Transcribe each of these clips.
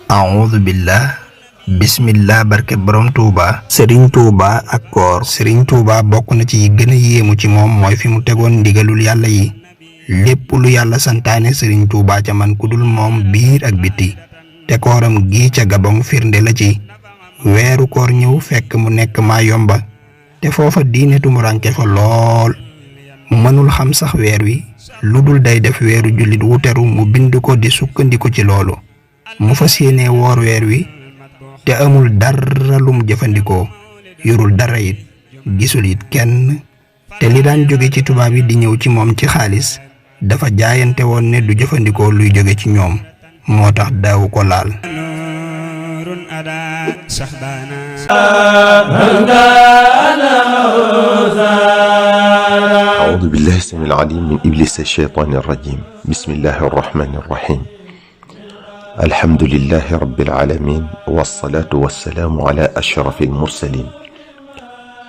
a'udhu billah bismillah barke borom Touba. Serigne Touba ak koor. Serigne Touba bokk na ci yi gën a yéemu ci moom mooy fi mu tegoon ndigalul yàlla yi. lépp lu yàlla santaane Serigne Touba ca man ku dul moom biir ak biti. te kooram gi ca Gabon firnde la ci. weeru koor ñëw fekk mu nekk maa yomba. te foofa diine tumuranke fa lool. mënul xam sax weer wi. lu dul day def weeru jullit wu teru mu bind ko di sukkandiku ci loolu. mu fas yéene woor weer wi. te amul dara lum jëfandikoo. yorul dara it. gisul it kenn. te li daan jóge ci tubaab yi di ñëw ci moom ci xaalis. dafa jaayante woon ne du jëfandikoo luy jóge ci ñoom. moo tax daawu ko laal. أعوذ بالله السميع العليم من إبليس الشيطان الرجيم. بسم الله الرحمن الرحيم. الحمد لله رب العالمين، والصلاة والسلام على أشرف المرسلين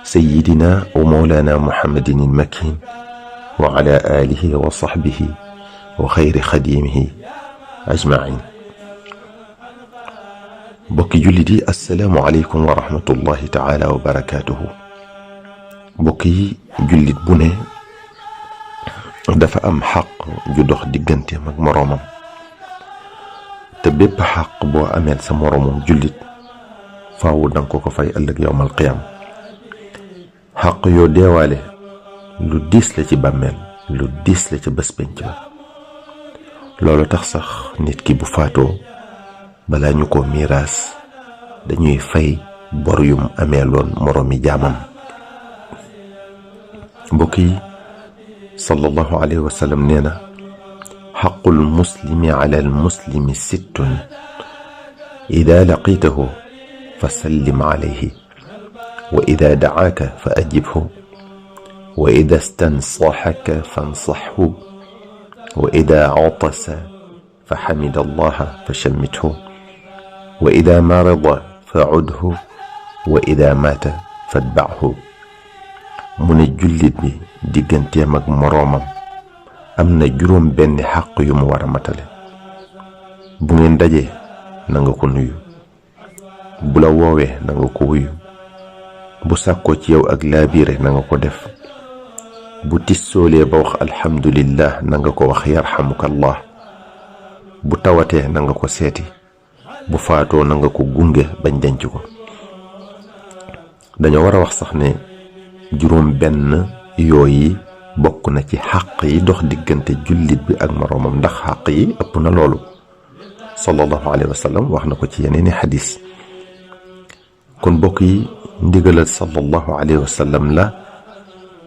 سيدنا ومولانا محمد المكين وعلى آله وصحبه وخير خديمه أجمعين. bokki jullit yi assalaamu aleykum wa rahmatullahi taala wa barakaatuhu. bokki jullit bu ne dafa am xaq ju dox digganteem ak moroomam, te bépp xaq boo ameel sa moroomam jullit faaw danga ko fay ëllëg yowmal qiyaam. xaq yoo deewaale lu diis la ci bàmmeel, lu diis la ci bés penc ba. loolu tax sax nit ki bu faatoo balaa ñu ko miiraas dañuy fay bor yum ameeloon moroomi jaamam. mbokk yi sallallahu alayhi wa sallam nee na xaqul muslimi ala al muslimi sittun ida laqitahu fa sallim alayhi wa ida dacaaka fa ajibhu wa ida stansaxaka fansaxhu wa ida catasa fa xamida allaha fa shammithu wa ida marida fa cudhu wa ida maata fatbachu. mu ne jullit bi digganteem ak moroomam am na juróom benn xaq yu mu war a matale. bu ngeen dajee na nga ko nuyu, bu la woowee na nga ko wuyu, bu sàkkoo ci yow ak laabiire na nga ko def, bu tissoolee ba wax alhamdulillah na nga ko wax yarhamukallah, bu tawatee na nga ko seeti, bu faatoo na nga ko gunge bañ denc ko. dañoo war a wax sax ne juróom benn yooyi bokk na ci xaq yi dox diggante jullit bi ak moroomam, ndax xaq yi ëpp na loolu. sallallahu alayhi wa sallam wax na ko ci yeneeni xadis. kon bokk yi ndigalal sallallahu alayhi wa sallam la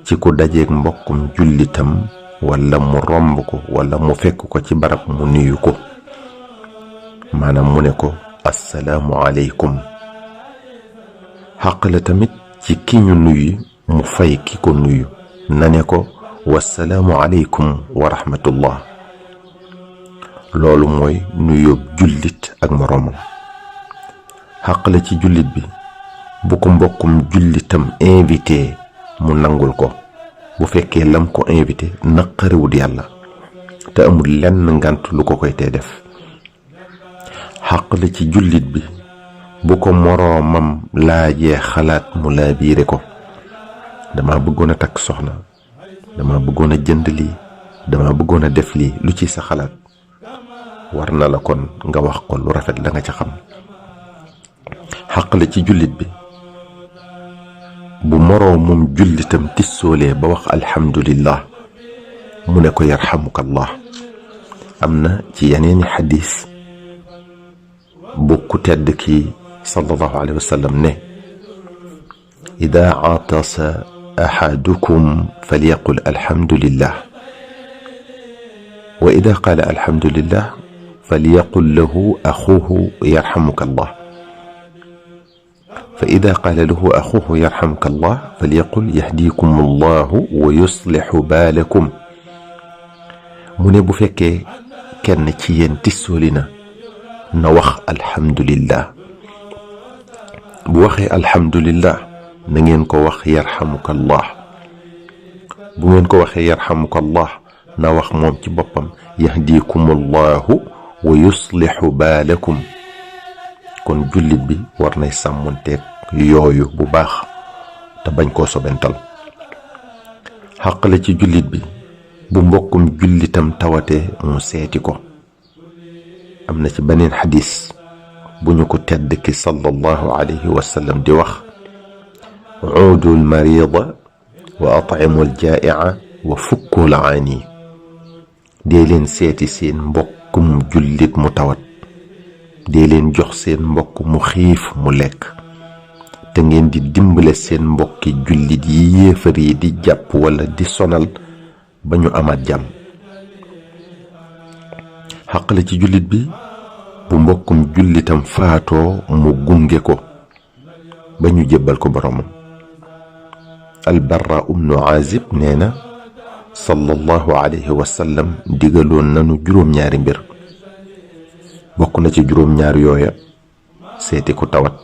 ci ku dajeeg mbokkum jullitam wala mu romb ko wala mu fekk ko ci barab mu nuyu ko, maanaam mu ne ko assalaamu aleykum. xaq la tamit ci ki ñu nuyu mu fay ki ko nuyu, na ne ko wassalaamu aleykum wa rahmatullah. loolu mooy nuyoo jullit ak moroomam. xaq la ci jullit bi bu ko mbokkum jullitam invité mu nangul ko, bu fekkee lam ko invité naqariwut yàlla te amul lenn ngant lu ko koy tee def. xaq la ci jullit bi bu ko moroomam laajee xalaat mu laabiire ko. dama bëggoon a takk soxna, dama bëggoon a jënd lii, dama bëggoon a def lii, lu ci sa xalaat? war na la kon nga wax ko lu rafet la nga ca xam. xaq la ci jullit bi bu moroomum jullitam tissoolee ba wax alhamdulillah mu ne ko yarhamukallah. am na ci yeneeni xadis bu ku tedd ki sallallahu alayhi wa sallam ne ida aatasa axadukum falyaqul alhamdulillah wa ida qaala alhamdulillah falyaqul lahu axuhu yarhamukallah fa ida qaala lahu axuhu yarhamukallah falyaqul yahdikum allahu wa yuslixu baalakum. mu ne bu fekkee kenn ci yéen tissooli na wax alhamdulillah. bu waxee alhamdulillah na ngeen ko wax yarhamukallah. bu ngeen ko waxee yarhamukallah na wax moom ci boppam yahdikumullahu wa yuslixu baalakum. kon jullit bi war nay sàmmonteeg yooyu bu baax te bañ koo sobental. xàq la ci jullit bi bu mbokkum jullitam tawatee mu seeti ko. am na ci beneen xadis bu ñu ko tedd ki sallallahu alayhi wa sallam di wax: uudul marida wa at'imul jaa'i'a wa fukkul aani. dee leen seeti seen mbokkum jullit mu tawat, dee leen jox seen mbokk mu xiif mu lekk, te ngeen di dimbale seen mbokki jullit yi yéefar yi di jàpp wala di sonal ba ñu amaat jàmm. xaq la ci jullit bi bu mbokkum jullitam faatoo mu gunge ko ba ñu jébbal ko boromam. albarra ibnu azib nee na sallallahu alayhi wa sallam digaloon nanu juróom-ñaari mbir. bokk na ci juróom-ñaar yooya seeti ku tawat,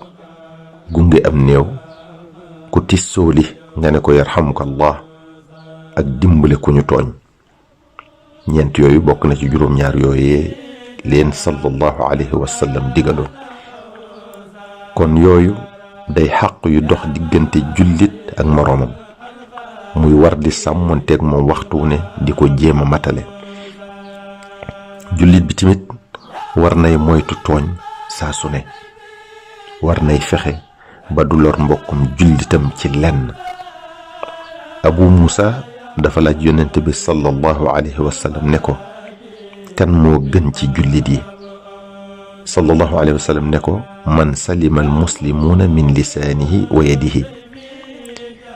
gunge am néew, ku tissooli nga ne ko yarhamukallah, ak dimbale ku ñu tooñ. ñeent yooyu bokk na ci juróom-ñaar yooyee leen sallallahu alayhi wa sallam digaloon. kon yooyu day xaq yu dox diggante jullit ak moroomam, muy war di sàmmonteeg moom waxtu ne di ko jéem a matale. jullit bi tamit war nay moytu tooñ saa su ne, war nay fexe ba du lor mbokkum jullitam ci lenn. Abu Musa dafa laaj yonent bi sallallahu alayhi wa sallam ne ko, kan moo gën ci jullit yi? sallallahu alayhi wa sallam ne ko, man salima al muslimuuna min lisaanihi wa yadihi.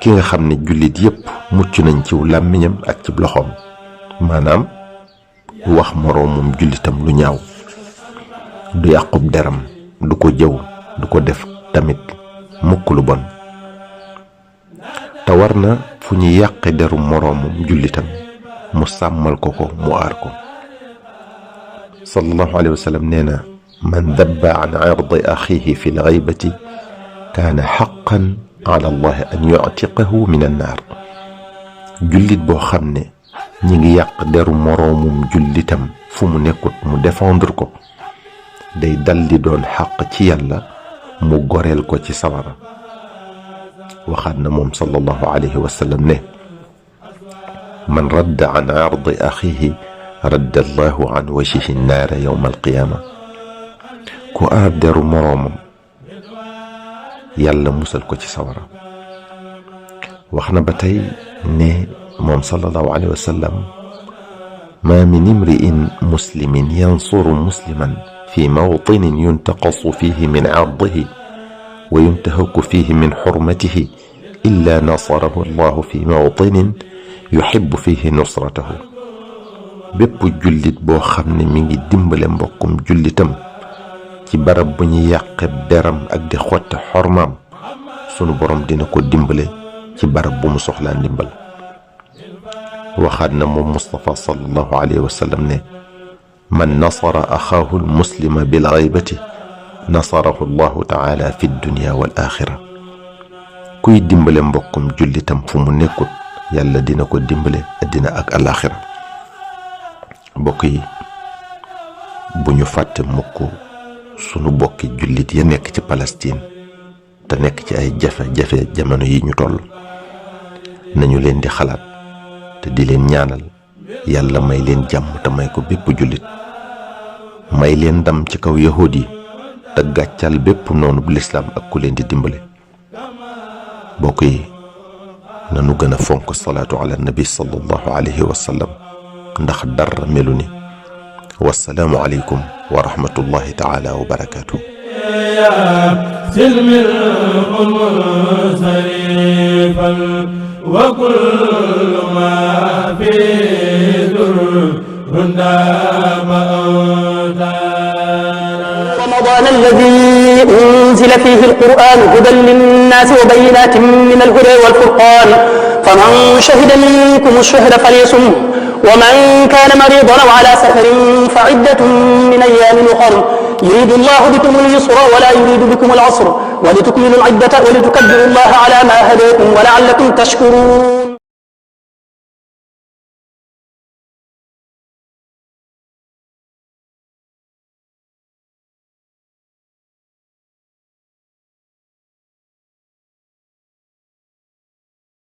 ki nga xam ne jullit yépp mucc nañ ci làmmiñam ak ci loxoom, maanaam wax moroomum jullitam lu ñaaw, du yàqub deram, du ko jëw, du ko def tamit mukk lu bon. te war na fu ñu yàqe deru moroomum jullitam mu sàmmal ko ko, mu aar ko. sallallahu alayhi wa sallam nee na, man dabba an irdi axihi fi lgaybati kaana xaqan ala allahi an yuctiqahu min annaar. jullit boo xam ne ñi ngi yàq deru moroomum jullitam fu mu nekkut mu défendre ko, day daldi doon xaq ci yàlla mu goreel ko ci sawara. waxaat na moom sallallahu alayhi wa sallam ne, man radda an ardi axihi radda allahu an wajhihi naara yowma alqiyaama. ku aar deru moroomam yàlla musal ko ci sawara. wax na ba tey ne moom sallallahu alayhi wa sallam, ma min imri'in muslimin yansuru musliman fi mawtinin yuntaqasu fihi min ardihi wa yuntahaku fihi min xurmatihi illa nasarahu allahu fi mawtinin yuhibbu fihi nusratahu. bépp jullit boo xam ne mi ngi dimbale mbokkum jullitam ci barab bu ñu yàqe deram ak di xotte xormaam, sunu borom dina ko dimbale ci barab bu mu soxlaa ndimbal. waxaat na moom Mustafa sallallahu alayhi wa sallam ne, man nasara axaahu almuslima bil gaybati nasarahu allahu taala fi dunya wal axira. kuy dimbale mbokkum jullitam fu mu nekkut, yàlla dina ko dimbale addina ak alaxira. mbokk yi, bu ñu fàtte mukk sunu bokki jullit ya nekk ci Palestine te nekk ci ay jafe-jafe jamono yi ñu toll. nañu leen di xalaat te di leen ñaanal yàlla may leen jàmm te may ko bépp jullit, may leen ndam ci kaw yahud yi te gàccal bépp noonu bu lislaam ak ku leen di dimbale. mbokk yi, nanu gën a fonk salaatu ala nabi sallallahu alayhi wa sallam, ndax dara melu ni. wassalaamu aleykum wa rahmatullahi taala wa barakaatu. وكل ما في رمضان الذي أنزل فيه القرآن هدى للناس وبينات من الهدى والفرقان فمن شهد منكم الشهر فليصم ومن كان مريضا أو على سفر فعدة من أيام أخر يريد الله بكم اليسر ولا يريد بكم العسر ولتكملوا العدة ولتكبروا الله على ما هداكم ولعلكم تشكرون